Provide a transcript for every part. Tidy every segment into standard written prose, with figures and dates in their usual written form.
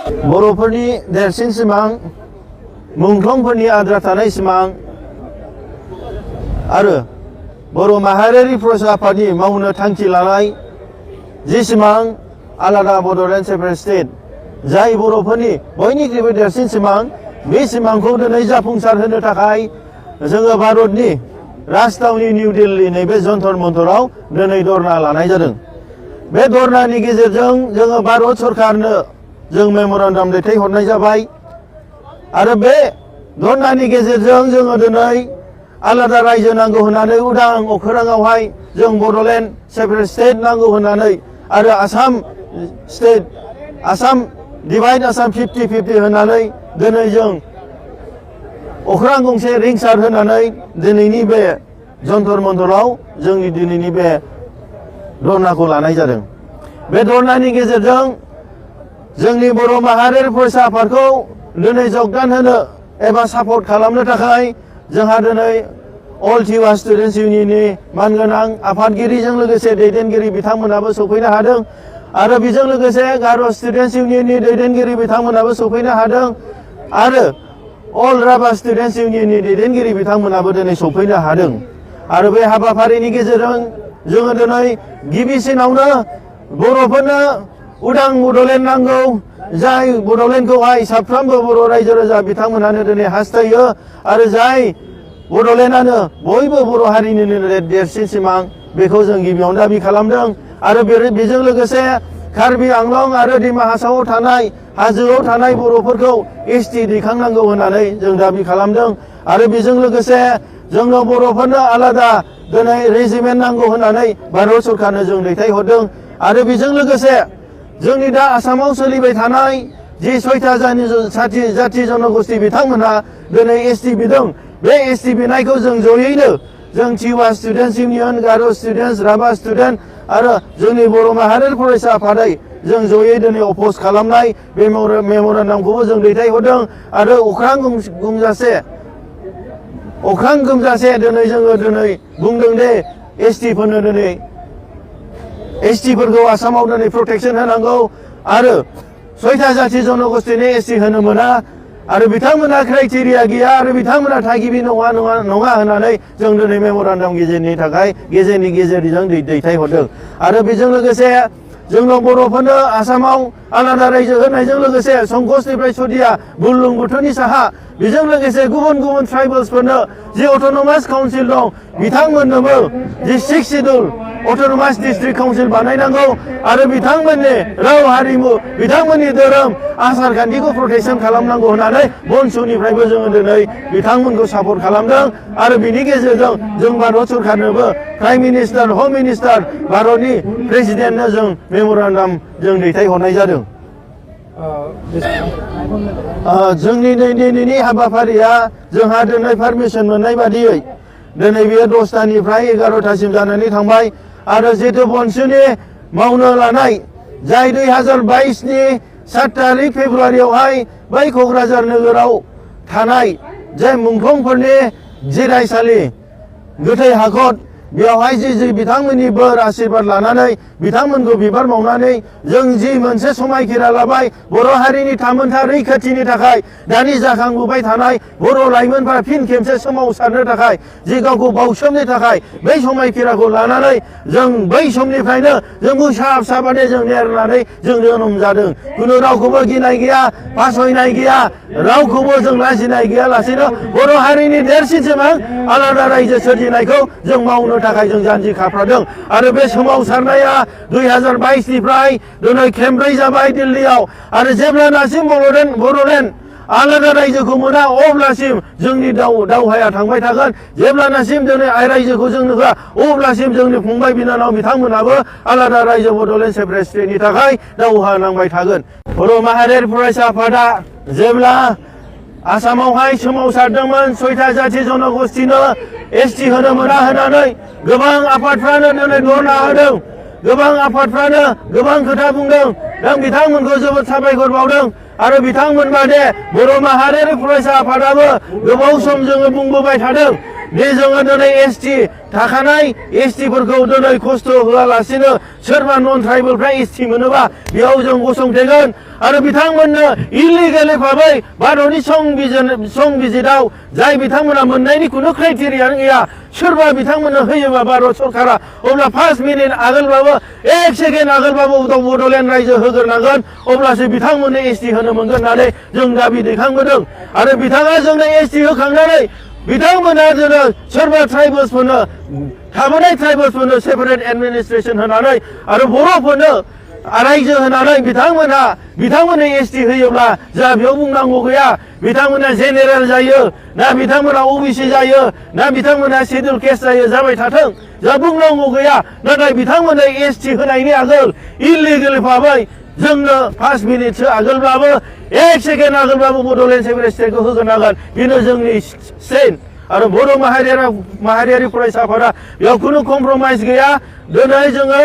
बर'फोरनि देरसिन सिमां मुंख्लंफोरनि आद्रा थानाय सिमां आरो बर' माहारियारि फरायसा आफादनि मावनो थांखि लानाय जि सिमां आलादा बड'लेण्ड सेपारेट स्टेट जाय बर'फोरनि बयनिख्रुइबो देरसिन सिमां बे सिमांखौ दिनै जाफुंसार होनो थाखाय जोङो भारतनि राजथावनि निउ दिल्ली नैबे जन्तर मन्तराव दिनै धरना लानाय जादों। बे धरनानि गेजेरजों जोङो भारत सरकारनो जों मेम'रेन्डाम दैथायहरनाय जाबाय आरो बे धरनानि गेजेरजों जोङो दिनै आलादा रायजो नांगौ होननानै उदां अख्राङावहाय जों बड'लेण्ड सेपारेट स्टेट नांगौ होननानै आरो आसाम स्टेट आसाम डिभाइड आसाम 50-50 होननानै दिनै जों अख्रां गंसे रिंसार होनानै दिनैनि बे जन्तर मन्तराव जोंनि दिनैनि बे धरनाखौ लानाय जादों। बे धरनानि गेजेरजों जोंनि बर' माहारियारि फरायसा आफादखौ दिनै जगदान होनो एबा सापर्ट खालामनो थाखाय जोंहा दिनै अल टिवा स्टुडेन्टस इउनियननि मानगोनां आफादगिरिजों लोगोसे दैदेनगिरि बिथांमोनाबो सफैनो हादों आरो बेजों लोगोसे गार' स्टुडेन्टस इउनियननि दैदेनगिरि बिथांमोनाबो सफैनो हादों आरो अल राभा स्टुडेन्टस इउनियननि दैदेनगिरि बिथांमोनाबो दिनै सफैनो हादों आरो बे हाबाफारिनि गेजेरजों जोङो दिनै गिबिसिनावनो बर'फोरनो उदां बड'लेण्ड नांगौ जाय बड'लेण्डखौहाय साफ्रोमबो बर' रायजो राजा बिथांमोनानो दिनै हास्थायो आरो जाय बड'लेण्डआनो बयबो बर' हारिनिनो देरसिन सिमां बेखौ जों गिबियावनो दाबि खालामदों आरो बेजों लोगोसे कार्बि आंलं आरो दिमा हासावआव थानाय हाजोआव थानाय बर'फोरखौ एसटि दैखांनांगौ होननानै जों दाबि खालामदों आरो बेजों लोगोसे जोंनो बर'फोरनो आलादा दिनै रेजिमेन्ट नांगौ होननानै भारत सरकारनो जों दैथायहरदों आरो बेजों लोगोसे जोंनि दा आसामाव सोलिबाय थानाय जि 6था जाथि जनगोष्ठी बिथांमोनहा दिनै एसटि बिदों बे एसटि बिनायखौ जों जयैनो जों टिवा स्टुडेन्टस इउनियन गार' स्टुडेन्टस राभा स्टुडेन्ट आरो जोंनि बर' माहारियारि फरायसा आफादै जों जयै दिनै अपज खालामनाय बे मेम'रेन्डामखौबो जों दैथायहरदों आरो अख्रां गोमजासे दिनै जोङो दिनै बुंदों दे एसटिफोरनो दिनै एसटिफोरखौ आसामाव दिनै प्रटेक्सन होनांगौ आरो 6था जाथि जनगोष्ठीनि एसटि होनो मोना आरो बिथांमोना क्राइटेरिया गैया आरो बिथांमोना थागिबि नङा होननानै जों दिनै मेम'रेन्डाम गेजेरनि गेजेरजों दैथायहरदों आरो बेजों लोगोसे जोंनाव बर'फोरनो आसामाव आलादा रायजो होनायजों लोगोसे संकसनिफ्राय सदिया बुरलुंबुथुरनि साहा बेजों लोगोसे गुबुन गुबुन ट्राइबेल्सफोरनो जि अट'नमास काउन्सिल दं बिथांमोननोबो जि 6 शिड्युल अट'नमास डिस्ट्रिक्ट काउन्सिल बानायनांगौ आरो बिथांमोननि राव हारिमु बिथांमोननि धोरोम आसार खान्थिखौ प्रटेक्सन खालामनांगौ होननानै बनसुनिफ्रायबो जोङो दिनै बिथांमोनखौ सापर्ट खालामदों आरो बिनि गेजेरजों जों भारत सरकारनोबो प्राइम मिनिस्टार हम मिनिस्टार भारतनि प्रेसिडेन्टनो जों मेम'रेन्डाम जों दैथायहरनाय जादों। जोंनि दिनैनि हाबाफारिया जोंहा दिनै पारमिसन मोननाय बादियै दिनै बेयो 10थानिफ्राय 11थासिम जानानै थांबाय आरो जितु बनसुनि मावनो लानाय जाय 2022नि 7 तारिख फेब्रुवारियावहाय बै क'क्राझार नोगोराव थानाय जाय मुंख्लंफोरनि जिरायसालि गोथै हाखर बेवहाय जि बिथांमोननि बोर आशीर्बाद लानानै बिथांमोनखौ बिबार बावनानै जों जि मोनसे समायखिरा लाबाय बर' हारिनि थामोनथा रैखाथिनि थाखाय दानि जाखांबोबाय थानाय बर' लाइमोनफोरा फिन खेबसे सोमावसारनो थाखाय जि गावखौ बावसोमनो थाखाय बै समायखिराखौ लानानै जों बै समनिफ्रायनो जों मुसाहाबादे जों नेरनानै जों जोनोम जादों खुनु रावखौबो गिनाय गैया फासयनाय गैया रावखौबो जों लाजिनाय गैयालासेनो बर' हारिनि देरसिन सिमां आलादा रायजो सोरजिनायखौ जों मावनो थाखाय जों जानजि खाफ्रादों आरो बे सोमावसारनाया 2022निफ्राय दिनै खेमब्रै जाबाय दिल्लीयाव आरो जेब्लानासिम बड'लेण्ड आलादा रायजोखौ मोना अब्लासिम जोंनि दावहाया थांबाय थागोन जेब्लानासिम दिनै रायजोखौ जोंनो होआ अब्लासिम जोंनि फंबाय बिनानाव बिथांमोनाबो आलादा रायजो बड'लेण्ड सेपारेट स्टेटनि थाखाय दावहा नांबाय थागोन। बर' माहारियारि फरायसा आफादा जेब्ला आसामावहाय सोमावसारदोंमोन 6था जाथि जनगोष्ठीनो एसटि होनो मोना होननानै गोबां आफादफ्रानो दिनै धरना होदों गोबां आफादफ्रानो गोबां खोथा बुंदों जों बिथांमोनखौ जोबोद साबायखर बावदों आरो बिथांमोन बादे बर' माहारियारि फरायसा आफादाबो गोबाव सम जोङो बुंबोबाय थादों जोङो दिनै एसटि थाखानाय एसटिफोरखौ दिनै खस्थ' होआलासिनो सोरबा नन ट्राइबेलफ्रा एसटि मोनोबा बेयाव जों गसंथेगोन आरो बिथांमोननो इलिगेलि भाबै भारतनि संबिजिताव जाय बिथांमोना मोननायनि खुनु क्राइटेरिया गैया सोरबा बिथांमोननो होयोबा भारत सरकारा अब्ला 5 मिनिट आगोलबाबो 1 सेकेन्ड आगोलबाबो बड'लेण्ड रायजो होग्रोनांगोन अब्लासो बिथांमोननो एसटि होनो मोनगोन होननानै जों दाबि दैखांबोदों आरो बिथाङा जोंनो एसटि होखांनानै बिथांमोना जोङो सोरबा ट्राइबेल्सफोरनो थाबोनाय ट्राइबेल्सफोरनो सेपारेट एडमिनिस्ट्रेसन होनानै आरो बर'फोरनो रायजो होनानै बिथांमोननो एसटि होयोब्ला जोंहा बेयाव बुंनांगौ गैया बिथांमोना जेनेरेल जायो ना बिथांमोना ओबिसि जायो ना बिथांमोना शेड्युल केस्ट जायो जाबाय थाथों जोंहा बुंनांगौ गैया नाथाय बिथांमोननो एसटि होनायनि आगोल इलिगेल भाबै जोंनो 5 मिनिटसो आगोलब्लाबो 1 सेकेन्ड आगोलब्लाबो बड'लेण्ड सेपारेट स्टेटखौ होग्रोनांगोन बेनो जोंनि स्टेट आरो बर' माहारियारि फरायसा आफादा बेयाव खुनु कमप्रमाइज गैया दिनै जोङो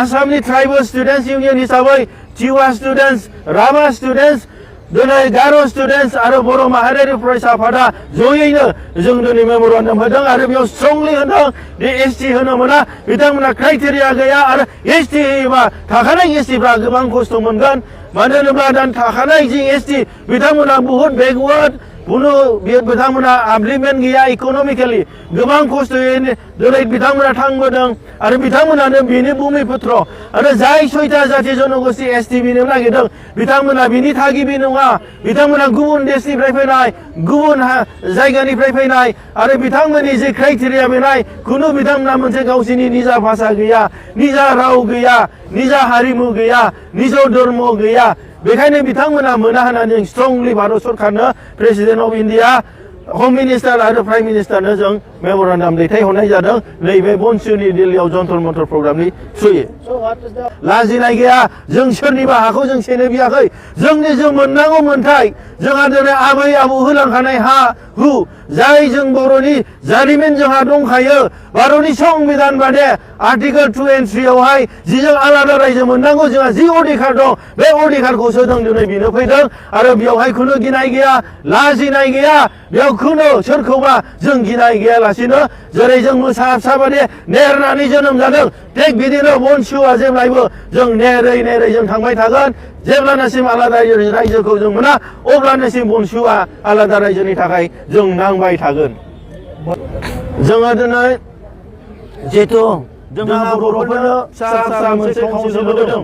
आसामनि ट्राइबेल स्टुडेन्टस इउनियन हिसाबै टिवा स्टुडेन्टस राभा स्टुडेन्टस दिनै गार' स्टुडेन्टस आरो बर' माहारियारि फरायसा आफादा जयैनो जों दिनै मेम'रेन्डाम होदों आरो बेयाव स्ट्रंलि होदों दि एसटि होनो मोना बिथांमोना क्राइटेरिया गैया आरो एसटि होयोबा थाखानाय एसटिफ्रा गोबां खस्थ' मोनगोन मानो होनोब्ला दा थाखानाय जि एसटि बिथांमोना बुहुत बेकवार्ड बिथांमोना आपलिमेन्ट गैया इक'नमिकेलि गोबां खस्थ'यै दिनै बिथांमोना थांबोदों आरो बिथांमोनानो बेनि भुमिपुत्र आरो जाय 6टा जाथि जनगोष्ठी एसटि बिनो नागिरदों बिथांमोना बिनि थागिबि नङा बिथांमोना गुबुन देशनिफ्राय फैनाय गुबुन जायगानिफ्राय फैनाय आरो बिथांमोननि जे क्राइटेरिया बेनाय खुनु बिथांमोना मोनसे गावसोरनि निजा भाषा गैया निजा राव गैया निजा हारिमु गैया निजा धर्म गैया बेखायनो बिथांमोना मोना होननानै जों स्ट्रंलि भारत सरकारनो president of India home minister आरो प्राइम मिनिस्टारनो जों मेम'रेन्डाम दैथायहरनाय जादों नैबे बनसुनि दिल्लीयाव जन्तर मन्तर प्रग्रामनि थ्रुयै लाजिनाय गैया जों सोरनिबा हाखौ जों सेनो बियाखै जोंनि जों मोननांगौ मोन्थाय जोंहा दिनै आबै आबौ होलांखानाय हा हु जाय जों बर'नि जारिमिन जोंहा दंखायो भारतनि संबिधान बादे आर्टिकेल 2 and 3 आवहाय जिजों आलादा रायजो मोननांगौ जोंहा जि अधिकार दं बे अधिकारखौसो जों दिनै बिनो फैदों आरो बेयावहाय खुनु गिनाय गैया लाजिनाय गैया बेयाव खुनु सोरखौबा जों गिनाय गैयालासिनो जेरै जों मोसा फिसा बादि नेरनानै जोनोम जादों थिग बिदिनो बनसुआ जेब्लायबो जों नेरै जों थांबाय थागोन जेब्लानासिम आलादा रायजोखौ जों मोना अब्लानासिम बनसुआ आलादा रायजोनि थाखाय जों नांबाय थागोन जोङो दिनै जिहेतु जोंहा बर'फोरनो फिसा मोनसे काउन्सिल होदों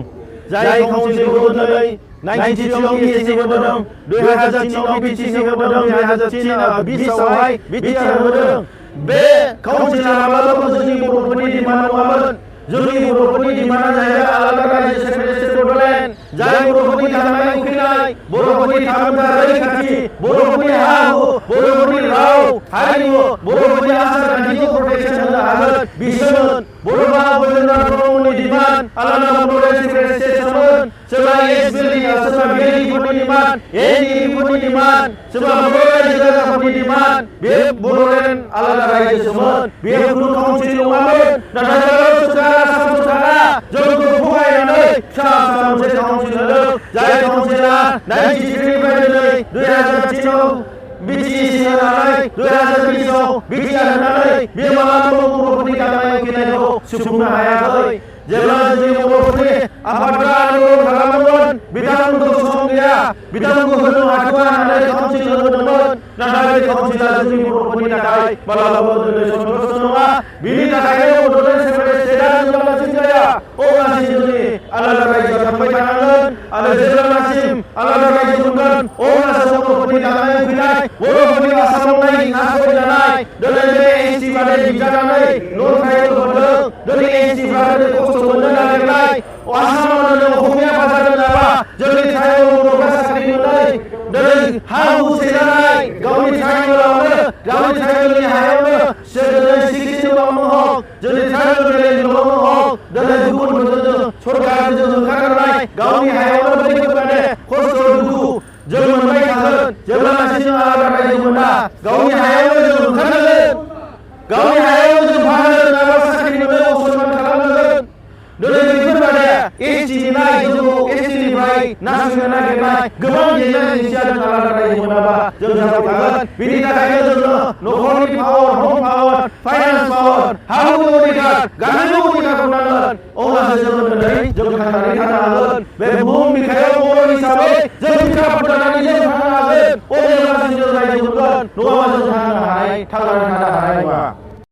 जाय काउन्सिलखौ दिनै 92 आव बिटिसि होदों 2003 आव बिटिसि होदों 2020 आवहाय बिटिआर होदों बे काउन्सिला माब्लाबाबो जोंनि बर'फोरनि डिमान्ड नङामोन जोंनि बर'फोरनि डिमान्डआ जाहैबाय आलादा रायजो सेपारेट स्टेट बड'लेण्ड जाय बर'फोरनि जानाय उखैनाय बर'फोरनि थामोनथा रैखाथि बर'फोरनि हा हु बर'फोरनि राव हारिमु बर'फोरनि आसार खान्थिखौ प्रटेक्सन होनो हागोन बिसोरमोन बर'मा बजेन्द्र ब्रह्मनि डिमान्ड आलादा बड'लेण्ड सेपारेट स्टेटमोन सोरबा एसबिलि सोरबा बिएलइफोरनि डिमान्ड एनइपिफोरनि डिमान्ड सोरबा बर' रायजो राजाफोरनि डिमान्ड बे बड'लेण्ड आलादा रायजोसोमोन बे खुनु काउन्सिल नङामोन नाथाय आसाम सरकारा जोंखौ थगायनानै फिसा मोनसे काउन्सिल होदों जाय काउन्सिला 93 निफ्राय दिनै 2003 आव बिटिसि होनानै 2020 आव बिटिआर होनानै बे मालाबाबो बर'फोरनि गांनाय उखैनायखौ सुफुंनो हायाखै जेब्ला जोंनि बर'फोरनि आफादफ्रा आन्दलन खालामदोंमोन बिथांमोनखौ सम गैया बिथांमोनखौ होनो हाथ'वा होननानै काउन्सिल होदोंमोन नाथाय बे काउन्सिला जोंनि बर'फोरनि थाखाय मालाबाबो दिनै सन्थुष्ट नङा बिनि थाखायनो बड'लेण्ड सेपारेट स्टेटआ जेब्लासिम जाया अब्लासिम जोंनि आलादा रायजोआ थांबाय थानांगोन आरो जेब्लासिम आलादा रायजो मोनगोन अब्लासो बर'फोरनि गांनाय उखैनाय बर'फोरनि आसामाव नासयजानाय दिनै बे एसटि बादि बिजानानै नन ट्राइबेलफोरजों दिनै एसटिफ्रा खस्थ' मोननो नागिरनाय आसामाव दिनै असमिया भाषा रोङाबा जोंनि ट्राइबेल बर'फ्रा साख्रि मोननाय दिनै हा हु सेजानाय गावनि ट्राइबेलावनो गावनि ट्राइबेलनि हायावनो दिनै सिक्सटिनबावनो हक जोंनि ट्राइबेल भिलेजबावनो हक दिनै गुबुनफोरजों सरकारजों होखारनाय गावनि हायावनो बैफोरबादि खस्थ' दुखु जों मोनबाय थागोन जेब्लासिम जों आलादा रायजो मोना गावनि हायावनो जों ओंखारनांगोन गावनि हायावनो जों भाषा रोङाबा साख्रि मोनो असनमान खालामनांगोन दिनै बेफोरबादि एसटिनिफ्राय जोंखौ एसटिनिफ्राय नासयनो नागिरनाय गोबां जेंना जेंसिया जों आलादा रायजो मोनाबा जों जाफुंगोन बिनि थाखायनो जोङो नखरनि पावार हम पावार फाइनान्स पावार हा हु अधिकार गासैबो अधिकारखौ नांगोन अब्लासो जोङो दिनै जों थांनानै थानो हागोन बे बुहुम बिखायाव